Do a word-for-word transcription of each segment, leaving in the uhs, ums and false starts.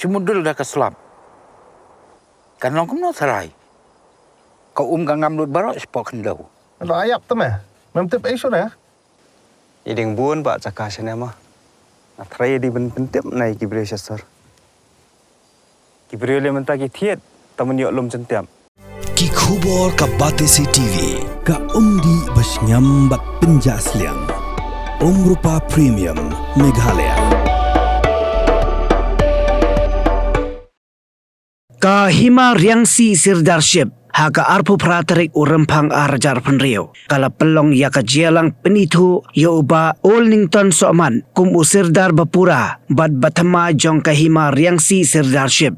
Te mudul da ka slap. Kan long kumno tharai. Ka um ka ngam lut baroh shapoh khyndew. Lo ayap te me. Mem tip ei shuh ne. I ding bun ba jaka shane ma. Nga tharai i ding ban pyntip na i ki briew sha sor. Ki briew le mynta ki thied ta man ïoh lum jyntiap. Ki khubor ka Batesi T V, ka umdih ba sngem bad pynjah sliang. Umrupa Premium, Meghalaya. Ka Hima Riangsi Sirdarship, ha ka arphew phra tarik u Rymphang ar hajar phew hynriew, ka la pynlong ïa ka jingïalang pynithuh ïa u Bah Olnington Sohmat kum u Sirdar bapura bad bathymmai jong ka Hima Riangsi Sirdarship.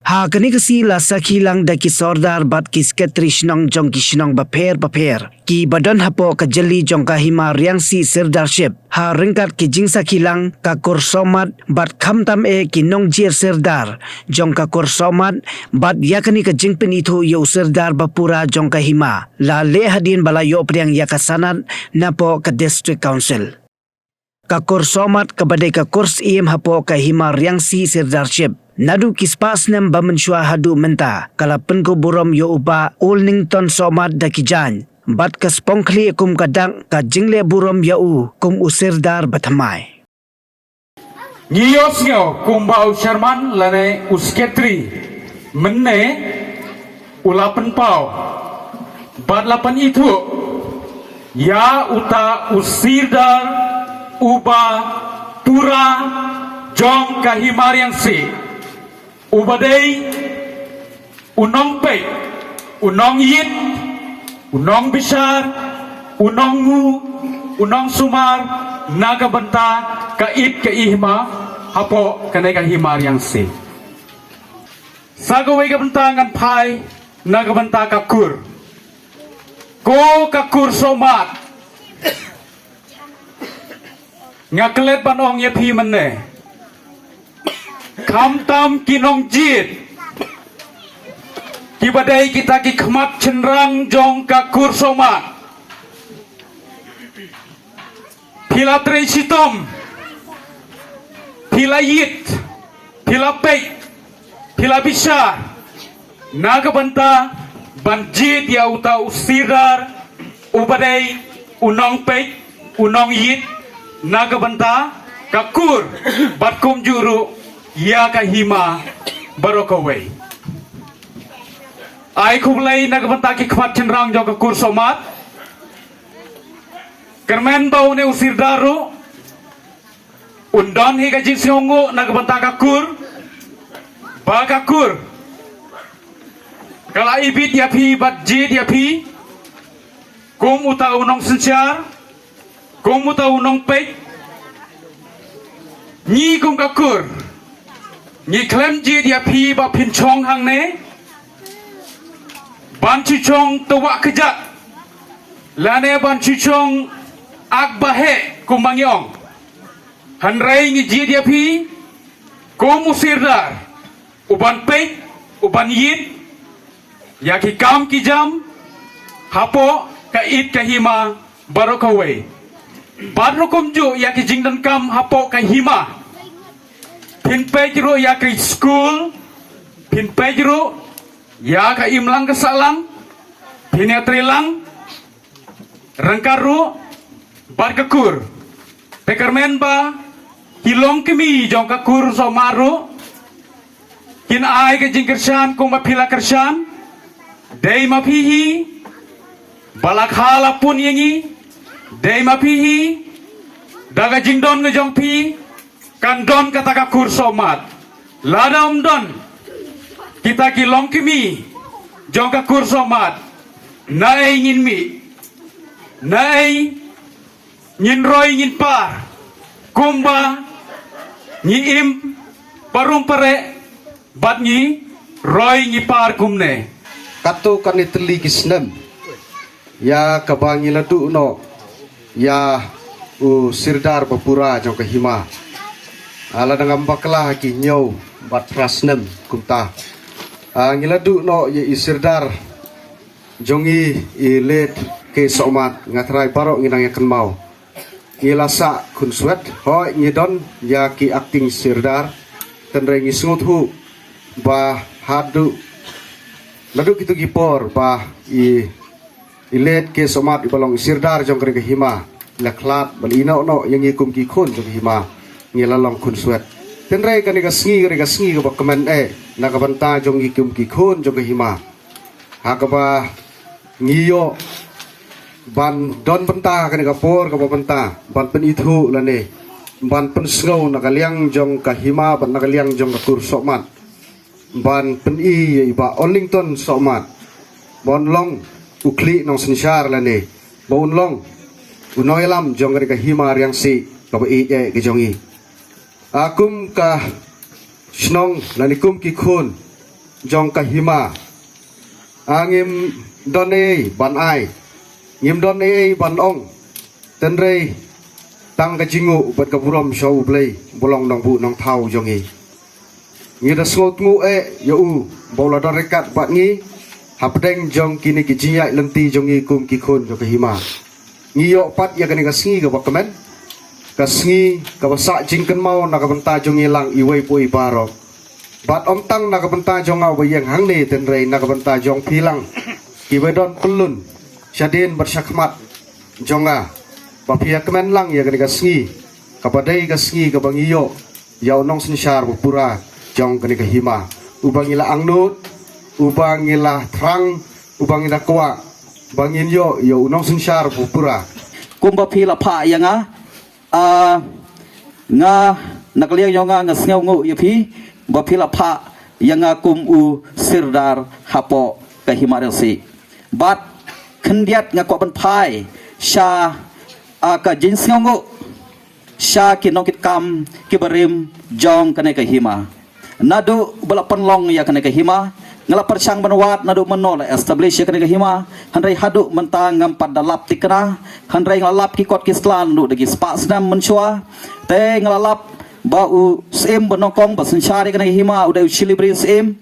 Ha kane ka sngi la sakhi lang da ki Sordar bad ki Sekretari Shnong jong ki shnong bapher bapher, ki ba don hapoh ka jylli jong ka Hima Riangsi Sirdarship. Ha ryngkat ki jingsakhi lang, ka Kur Sohmat bad khamtam eh ki nongjied Sirdar jong ka Kur Sohmat, bad ïa kane ka jingpynithuh ïa u Sirdar bapura jong ka Hima, la leh hadien ba la ïoh pdiang ïa ka sanad napoh ka District Council. Ka Kur Sohmat kaba dei ka kur syiem hapoh ka Hima Riangsi Sirdarship, naduh ki spah snem ba mynshuwa haduh mynta, ka la pynkup burom ïa u Bah Olnington Sohmat da ki jaiñ, bad ka spong khlieh kum ka dak ka jingleh burom ïa u kum u Sirdar bathymmai. Ngi ïohsngew kumba u Chairman lane u Sekretari mynne u la pynpaw bad la pynithuh ïa uta u Sirdar uba pura jong ka Hima Riangsi, uba dei u nongpeit, u nongïit, u nongbishar, u nongnguh, u nongsumar na ka bynta ka ïit ka hima hapoh kane ka Hima Riangsi. Sa kawei ka bynta ngan phai na ka bynta ka kur. Ko ka Kur Sohmat, nga klet ban ong ïa phi mynne, khamtam ki nongjied kiba dei kita ki khmat shynrang jong ka Kur Sohmat, phi la trei shitom, phi la ïit, phi la peit, phi la bishar na ka bynta ban jied ïa uta u Sirdar uba dei u nongpeit, u nongïit na ka bynta ka kur bad kumjuh ruh ïa ka hima baroh kawei. Ai khublei na ka bynta ki khmat shynrang jong ka Kur Sohmat. Kyrmen ba une u Sirdar ruh un don hi ka jingsngewnguh na ka bynta ka kur, ba ka kur ka la ibit ïa phi bad jied ïa phi kum uta u nongsynshar, kum uta u nongpeit. Ngi kum ka kur ngi khlem jied ïa phi ba phin shong hangne ban shu shong tawah kjat lane ban shu shong ak ba heh kumba ngi ong. Hynrei ngi jied ïa phi kum u Sirdar uban peit, uban ïit ïa ki kam ki jam hapoh ka ïit ka hima baroh kawei. Bad ruh kumjuh ïa ki jingdonkam hapoh ka hima. Phin peit ruh ïa ki skul, phin peit ruh ïa ka imlang ka sahlang, phin ïatreilang ryngkat ruh bad ka kur. Te kyrmen ba ki longkmie jong ka Kur Sohmat ruh kin ai ka jingkyrshan kumba phi la kyrshan. Dei ma phi hi ba la kha la pun ïa ngi, dei ma phi hi da ka jingdon ka jong phi kan don kata ka Kur Sohmat. Lada ym don kita ki longkmie jong ka Kur Sohmat, naei ngin mih, naei ngin roi ngin par kumba ngi im parum pare bad ngi roi ngi par kumne. Katto katne tylli ki snem ïa kaba ngi la duh noh ïa u Sirdar bapura jong ka hima. Ah, lada ngam bakla ki hynñiew bad phra snem kumta, ah, ngi la duh noh ïa i Sirdar jong ngi, i late K Sohmat. Nga trai baroh ngi nang ïa kynmaw. Ngi la sah khunswet, hooid ngi don ïa ki acting Sirdar. Tynrai ngi sngewthuh ba haduh naduh kitu ki por ba i i leit ke Sohmat i ba long i sirdar jong kane ka hima, i la khlad ban ïehnoh noh ïa ngi kum ki khun jong ka hima, ngi la long khun swet. Tynrai kane ka sngi, kane ka sngi kaba kmen eh na ka bynta jong ngi kum ki khun jong ka hima. Ha kaba ngi ïoh ban don bynta kane ka por kaba bynta ban pynithuh lane ban pynsngew na ka liang jong ka hima bad na ka liang jong ka kur Sohmat. Ban pyni ïa i Bah Orlington Sohmat ba un long u khlieh nongsynshar lane ba un long u nongïalam jong kane ka hima Riangsi kaba ïeit eh ka jong i. A kum ka shnong lane kum ki khun jong ka hima, a ngim don ei ban ai, ngim don ei ban ong. Tynrai tang ka jingnguh bad ka burom sha U Blei ba long nongbuh nongthaw jong ngi. Ngi da sngewtnguh eh ïa u ba u la don ryngkat bad ngi hapdeng jong kine ki jingïaid lynti jong ngi kum ki khun jong ka hima. Ngi ïoh pat ïa kane ka sngi kaba kmen, ka sngi kaba sah jingkynmaw na ka bynta jong ngi lang iwei pa iwei baroh. Bad ym tang na ka bynta jong nga uba ïeng hangne, tynrai na ka bynta jong phi lang kiba don pyllun shadien bad shakhmat jong nga ba phi ïa kmen lang ïa kane ka sngi kaba dei ka sngi kaba ngi ïoh ïa u nongsynshar ba pura jong kane ka hima, uba ngi la angnud, uba ngi la thrang, uba ngi la kwah ba ngin ïoh ïa u nongsynshar ba pura. Kumba phi la phah ïa nga, ah, nga na ka liang jong nga nga sngewnguh ïa phi ba phi la phah ïa nga kum u sirdar hapoh ka hima Riangsi. Bad khyndiat nga kwah ban phai sha, ah, ka jingsngewnguh sha ki nongkitkam kiba rim jong kane ka hima. Naduh ba la pynlong ïa kane ka hima, nga la pyrshang ban wad naduh mynno la establish ïa kane ka hima, hynrei haduh mynta ngam pat da lap thikna, hynrei nga la lap ki kot ki sla naduh da ki spah snem mynshuwa. Te nga la lap ba u syiem ba nyngkong ba synshar ïa kane ka hima u dei u Shilibri Syiem,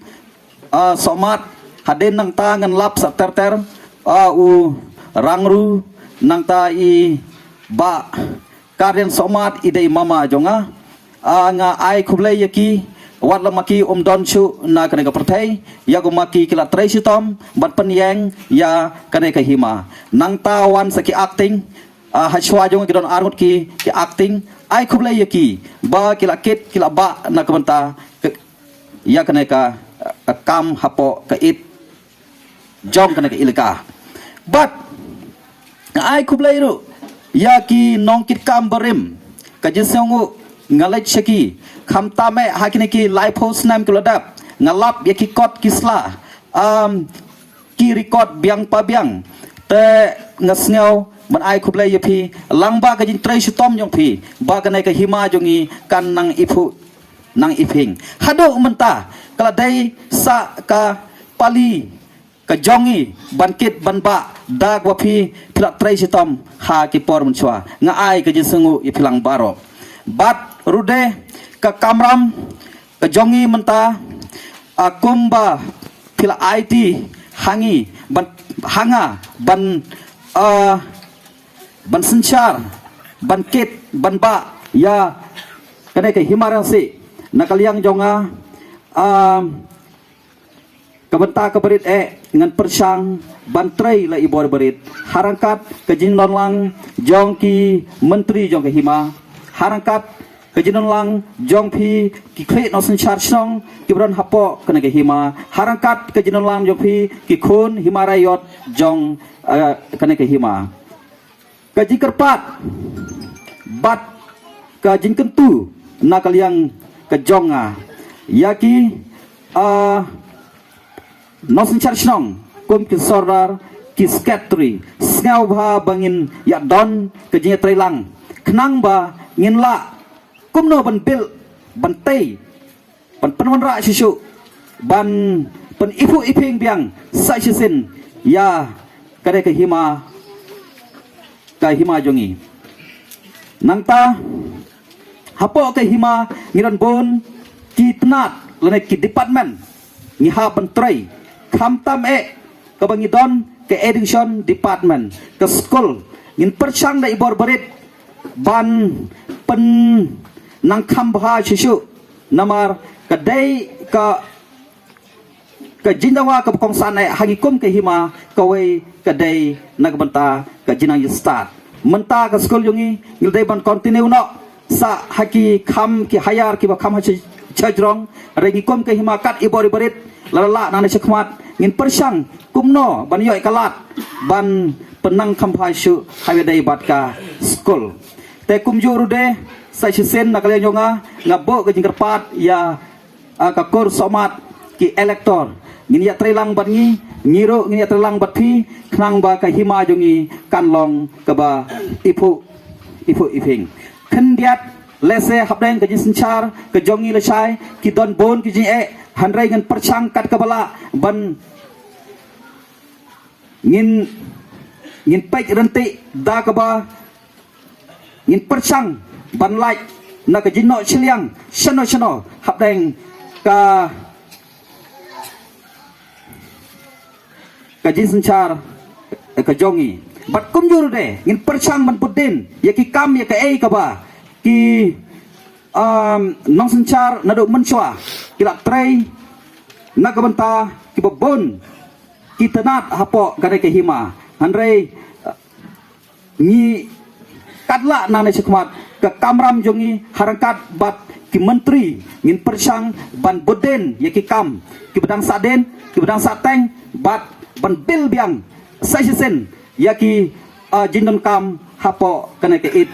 ah, Sohmat. Hadien nangta ngan lap sa ter ter, ah, u Rangru, nangta i Bah Karen Sohmat i dei mama jong nga. Ah, nga ai khublei ïa ki, wat la ma ki ym don shuh na kane ka pyrthei, ïa ka ma ki ki la trei shitom ban pynïeng ïa kane ka hima. Nangta wan sa ki acting, ah, ha shuwa jong ki don arngut ki, ki acting, ai khublei ïa ki ba ki la kit ki la bah na ka bynta ka, ïa kane ka, ka kam hapoh ka it jong kane ka elaka. Bad nga ai khublei ruh ïa ki nongkitkam barim, ka jingsngewnguh nga leit sha ki, khamtam eh ha kine ki laiphew snem ki la dep, nga lap ïa ki kot ki sla, um, ki record biang pa biang. Te nga sngew ban ai khublei ïa phi lang ba ka jingtrei shitom jong phi ba kane ka hima jong ngi kan nang iphuh nang iphieng. Haduh mynta ka la dei sa ka pali ka jong ngi ban kit ban bah da kaba phi, phi la trei shitom ha ki por mynshuwa. Nga ai ka jingsngewnguh ïa phi lang baroh. Bad ruh de ka kamram ka jong ngi mynta, ah, kumba phi la aiti ha ngi ban, ha nga ban, ah, ban synshar, ban kit ban bah ïa kane ka hima Riangsi. Na ka liang jong nga, ah, ka bynta ka barit eh ngan pyrshang ban trei la i bor barit, ha ryngkat ka jingdon lang jong ki myntri jong ka hima, ha ryngkat ka jingdon lang jong phi ki khlieh nongsynshar shnong kiba don hapoh kane ka hima, ha ryngkat ka jingdon lang jong phi ki khun hima Raiot jong, eh, kane ka hima. Ka jingkyrpad bad ka jingkyntu na ka liang ka jong nga ïa ki, ah, nongsynshar shnong kum ki sordar, ki sekretari, sngewbha ba ngin ïa don ka jingïatreilang khnang ba ngin lah kumno ban build, ban tei, ban pynwanrah shuh shuh, ban pyniphuh iphieng biang sa shisien ïa kane ka hima, ka hima jong ngi. Nangta hapoh ka hima ngi don bun ki tnat lane ki department ngi hap ban trei, khamtam eh kaba ngi don ka education department, ka skul, ngin pyrshang da i bor barit ban pyn nang kham bha shuh shuh Namar ka dei ka ka jingdawa kaba kongsan eh ha ngi kum ka hima, kawei ka dei na ka bynta ka jingnang ïa stad. Mynta ka skul jong ngi ngi dei ban continue noh sa ha ki kham ki higher kiba kham ha cha jrong, re ngi kum ka hima kat i bor i barit la la nangne shakhmat ngin pyrshang kumno ban ïoh ka lad ban pynang kham bha shuh ha kaba dei bad ka skul. Te kumjuh ruh de sa shisien na ka liang jong nga nga buh ka jingkyrpad ïa ah, ka kur somat ki elector. Ngin ïa trei lang bad ngi, ngi ruh ngin ïa trei lang bad phi, khnang ba ka hima jong ngi kan long kaba iphuh iphuh iping. Khyndiat lehse hapdeng ka jingsynshar ka jong ngi lashai ki don bun ki jingeh, hynrei ngin pyrshang kat kaba lah ban ngin ngin peit ryntih da kaba ngin pyrshang ban lait na ka jingnoh shiliang shano shano hapdeng ka ka jingsynshar ka jong ngi. Bad kumjuh ruh de ngin pyrshang ban bud dien ïa ki kam ïa kaei kaba ki um, nongsynshar naduh mynshuwa ki la trei na ka bynta kiba bun ki tnat hapoh kane ka hima. Hynrei uh, ngi katba nangne shakhmat ka kamram jong ngi ha ryngkat bad ki myntri ngin pyrshang ban bud dien ïa ki kam kiba dang sah dien, kiba dang sah teng, bad ban bill biang sa shisien ïa ki uh, jingdonkam hapoh kane ka ïit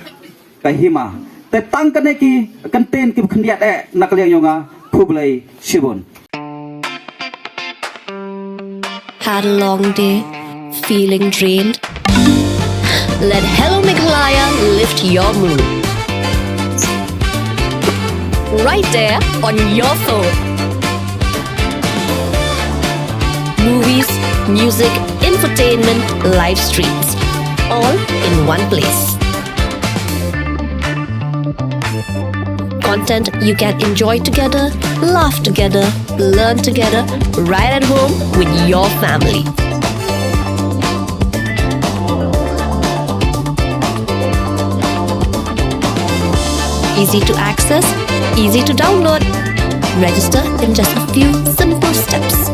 ka hima. Te tang kane ki kyntien kiba khyndiat eh na ka liang jong nga, khublei shibun. Had a long day? Feeling drained? Let Hello Meghalaya lift your mood. Right there on your phone. Movies, music, entertainment, live streams, all in one place. Content you can enjoy together, laugh together, learn together, right at home with your family. Easy to access, easy to download. Register in just a few simple steps.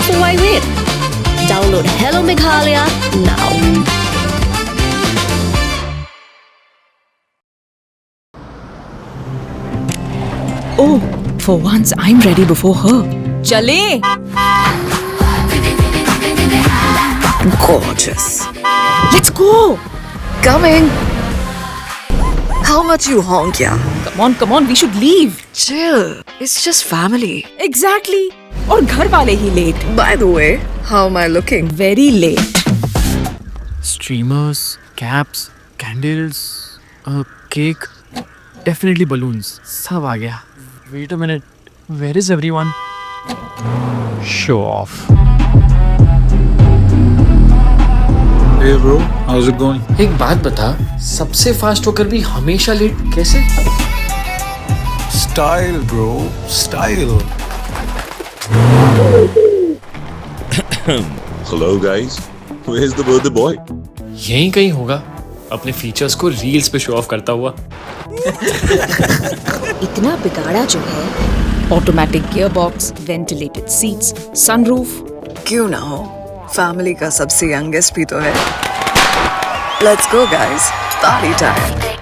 So why wait? Download Hello Meghalaya now. Oh, for once I'm ready before her. चलें? Gorgeous. Let's go. Coming. How much you honk, yeah? Come on, come on, we should leave. Chill. It's just family. Exactly. और घर वाले ही late. By the way, how am I looking? Very late. Streamers, caps, candles, a cake, definitely balloons. सब आ गया. Wait a minute. Where is everyone? Show off. Hey bro, how's it going? एक बात बता, सबसे फास्ट होकर भी हमेशा लेट कैसे? Style bro, style. Hello guys, where's the birthday boy? यहीं कहीं होगा, अपने फीचर्स को रील्स पे शो ऑफ करता हुआ. इतना बिगाड़ा जो है. Automatic gearbox, ventilated seats, sunroof. क्यों ना हो, फैमिली का सबसे यंगेस्ट भी तो है. Let's go guys, party time.